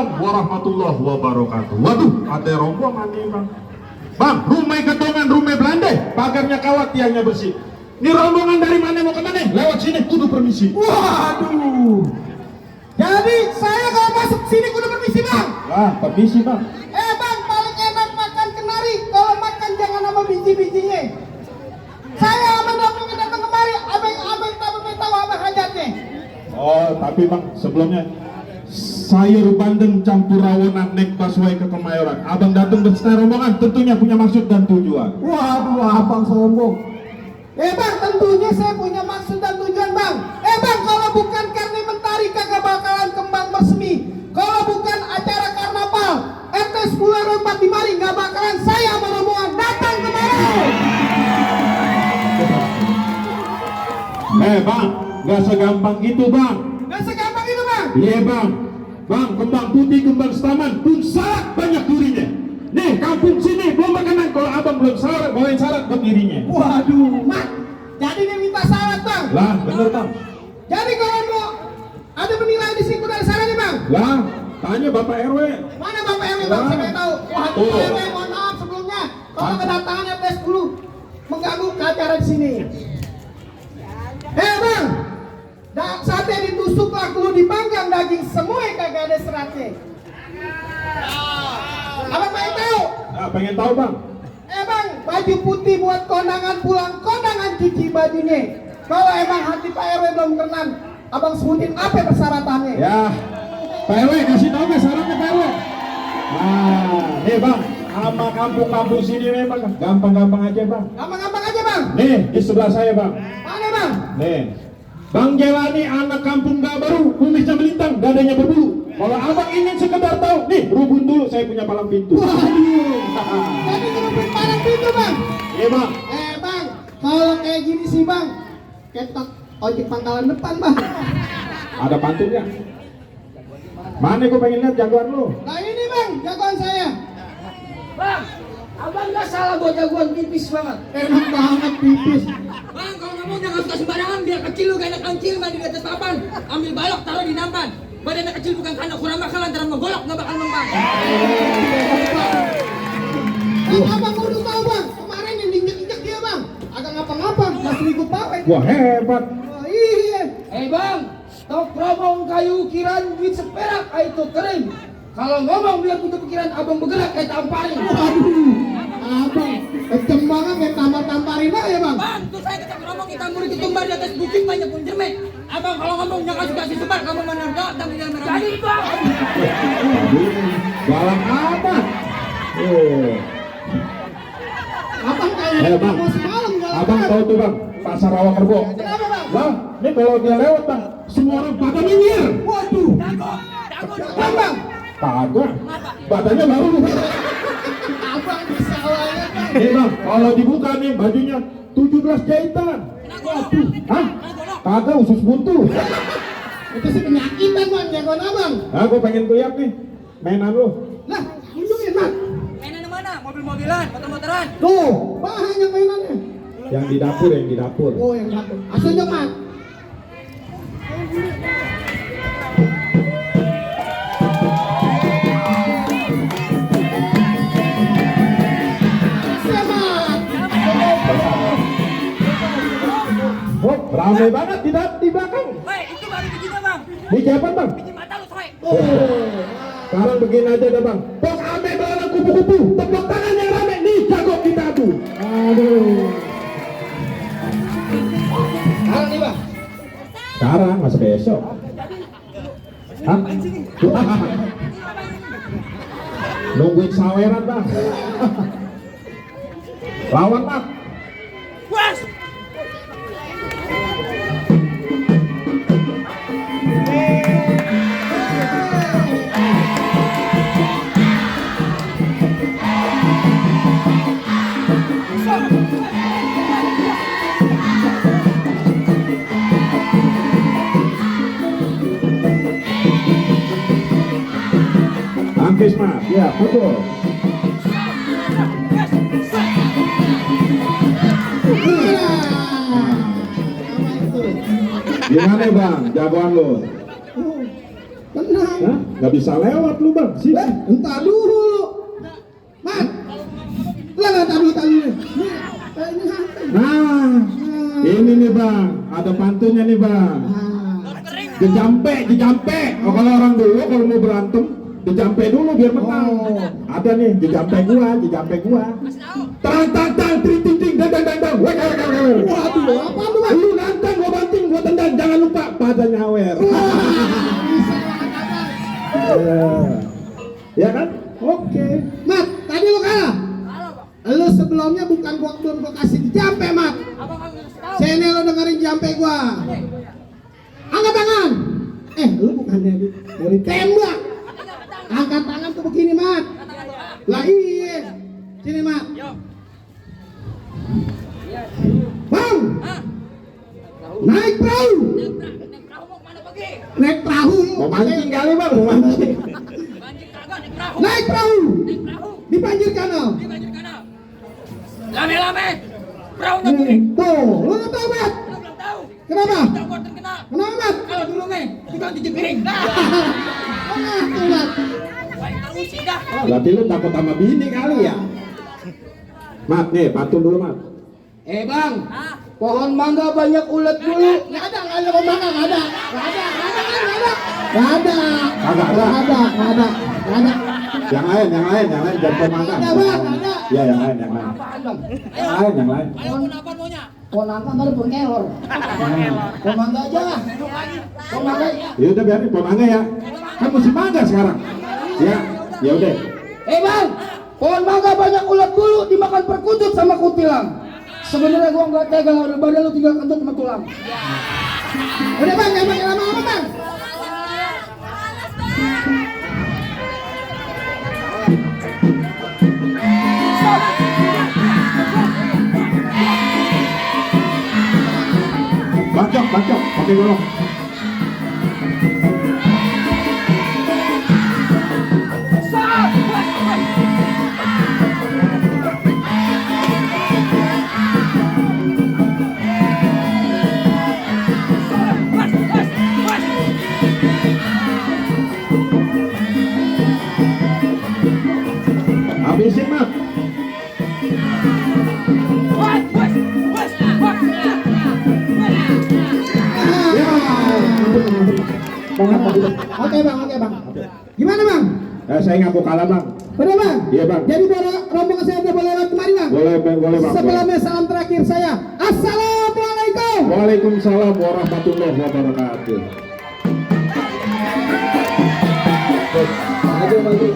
Waalaikumsalam warahmatullahi wabarakatuh. Waduh, ada rombongan nih bang. Bang, rumah gedongan, rumah Belanda, pagarnya kawat, tiangnya bersih. Ini rombongan dari mana mau kemana? Lewat sini, kudu permisi. Waduh. Jadi saya kalau masuk sini kudu permisi bang. Lah, permisi bang. Bang, paling enak makan kenari. Kalau makan jangan sama biji-bijinya. Saya aman datang kemari. Abang tahu apa hajatnya. Oh, tapi bang, sebelumnya sayur bandeng campur rawon naik busway ke Kemayoran. Abang datang beserta rombongan, tentunya punya maksud dan tujuan. Waduh, abang sombong. Bang, tentunya saya punya maksud dan tujuan bang. Bang, kalau bukan karena mentari kagak bakalan kembang bersemi. Kalau bukan acara karnaval RT 10 RW 4 di mari gak bakalan saya sama rombongan datang kemari. Bang, gak segampang itu bang. Gak segampang itu bang. Iya bang. Bang, kembang putih, kembang setaman pun syarat banyak durinya. Nih, kampung sini belum makanan kalau abang belum syarat, bawain syarat buat dirinya. Waduh, mak. Jadi dia minta syarat bang. Lah, bener bang. Jadi kalau mau ada penilaian di situ dari sana nih bang. Lah, tanya Bapak RW. Mana Bapak RW bang? Saya pengen tahu. Wah, Bapak RW mohon maaf sebelumnya. Kalau kedatangan RT 10 mengganggu ke acara di sini. Bang, sate ditusuk lah, kudu dipanggang daging semua kagak ada seratnya. Abang pengen tahu? Nah, pengen tahu bang. Bang, baju putih buat kondangan pulang, kondangan cuci bajunya. Kalau emang hati Pak RW belum kenan, abang sebutin apa persyaratannya? Ya, Pak RW kasih tahu nggak syaratnya Pak RW? Nah, nih bang, sama kampung-kampung sini memang gampang-gampang aja bang. Gampang-gampang aja bang. Nih, di sebelah saya bang. Mana bang? Nih, Bang Jelani anak kampung gak baru, kumisnya melintang, dadanya berbulu. Kalau abang ingin sekedar tahu, nih rubun dulu, saya punya palang pintu. Waduh, jadi ngerubin palang pintu bang. Iya bang. Bang, kalau kayak gini sih bang, ketok ojek pangkalan depan bang. Ada pantunnya. Mana gue pengen lihat jagoan lu. Nah ini bang, jagoan saya. Bang, abang gak salah buat jagoan pipis banget. Enak banget pipis. Bang, kalau ngomong jangan suka sembarangan, biar kecil lu kayak anak kancil mandi di atas papan. Ambil balok, taruh di nampan. Badannya kecil bukan karena kurang makan, lantaran menggolok nggak bakal membang. Abang udah tahu bang, kemarin yang diinjek-injek dia bang, agak ngapa-ngapa, masih ikut pawai. Wah hebat. Wah, iya. Bang, tok romong kayu ukiran duit seperak itu kering. Kalau ngomong biar punya pikiran abang bergerak kayak tamparin. Waduh, abang, kenceng banget kayak tampar-tamparin aja bang. Bang, tuh saya ketok romong kita murid ditumbar di atas bukit banyak pun jermek. Abang kalau ngomong jangan suka si sebar, kamu menerga dan di dalam jadi bang. Balak apa? Oh. Abang kayak Bang, mau semalam jalan. abang tahu tuh bang, pasar rawa kerbau. Kenapa bang? Bang, ini kalau dia lewat bang, semua orang pada minggir. Waduh, bang, Kagak, badannya baru. abang bisa layan bang. Nih bang, kalau dibuka nih bajunya 17 jahitan. Waduh, Hah? Kagak, usus buntu. itu sih penyakitan bang, jagoan abang. Nah, gue pengen lihat nih mainan lu. Nah, tunjukin bang. Mainan mana? Mobil-mobilan, motor-motoran. Tuh, banyak mainannya. Yang di dapur, yang di dapur. Oh, yang satu. Asal dong, Mat. Oh, ramai banget di belakang. Woi, itu baru kita bang. Di jalan bang. Bikin mata lu soe. Oh, sekarang begini aja dah bang. Pok ame barang kupu-kupu. Tepuk tangan yang rame nih, jago kita tuh. Aduh. Sekarang nih, Bang. Sekarang, masa besok. Hah? Nungguin saweran bang. Lawan bang. Puas. Angkis mas, ya betul. Gimana bang, jagoan lo? Tenang. Hah? Gak bisa lewat lu bang, sini. Entar dulu. Mat. Lah entar dulu. Nih, ini santai. Nah, ini nih bang, ada pantunnya nih bang. Dijampe. Oh, kalau orang dulu kalau mau berantem, dijampe dulu biar menang. Oh. Ada nih, dijampe gua. Tang, ting, dang. Waduh, apa lu, Mat? Lu nantang, gua banting, gua tendang. Jangan lupa pada nyawer. Bisa lah. Ya kan? Oke. Mat, tadi lu kalah. Lu sebelumnya bukan gua kasih jampe, Mat. Sini lu dengerin jampe gua. Angkat tangan. Lu bukan dari tembak. Angkat tangan tuh begini, Mat. Lah iya. Sini, Mat. Bang. Naik perahu. Naik perahu. Mau mancing kali bang, mau mancing. Naik perahu. Di banjir kanal. Lame. Perahunya miring. Tuh, lu nggak tahu, Mat. Lu belum tahu. Kenapa? Kita buat terkena. Kenapa, Mat? Kalau dulu kita cuci piring. Kenapa, Mat? Baik terusi dah. Berarti lu takut sama bini kali ya? Mat nih, pantun dulu Mat. Bang, pohon mangga banyak ulet bulu. Nggak ada pohon mangga, nggak ada. Yang lain, jangan pemangga. Ada, Bang, ada. Ya, yang lain. Yang lain. Ayo pun apa maunya? Pohon mangga kali pohon kelor. Pohon mangga aja. Pohon mangga aja. Ya udah biarin pemangga ya. Kan musim mangga sekarang. Ya udah. Bang, pohon mangga banyak ulet bulu dimakan perkutut sama kutilang. Sebenarnya gua nggak tega, badan lu tinggal kentut sama tulang. Udah bang, jangan pakai lama-lama bang. Bacok, pakai golong. Habisin Mat. Oke bang. Gimana bang? Saya ngaku kalah bang. Udah bang? Iya bang. Jadi rombongan saya udah boleh lewat kemari bang? Boleh bang. Sebelumnya salam terakhir saya. Assalamualaikum. Waalaikumsalam warahmatullahi wabarakatuh. Maju.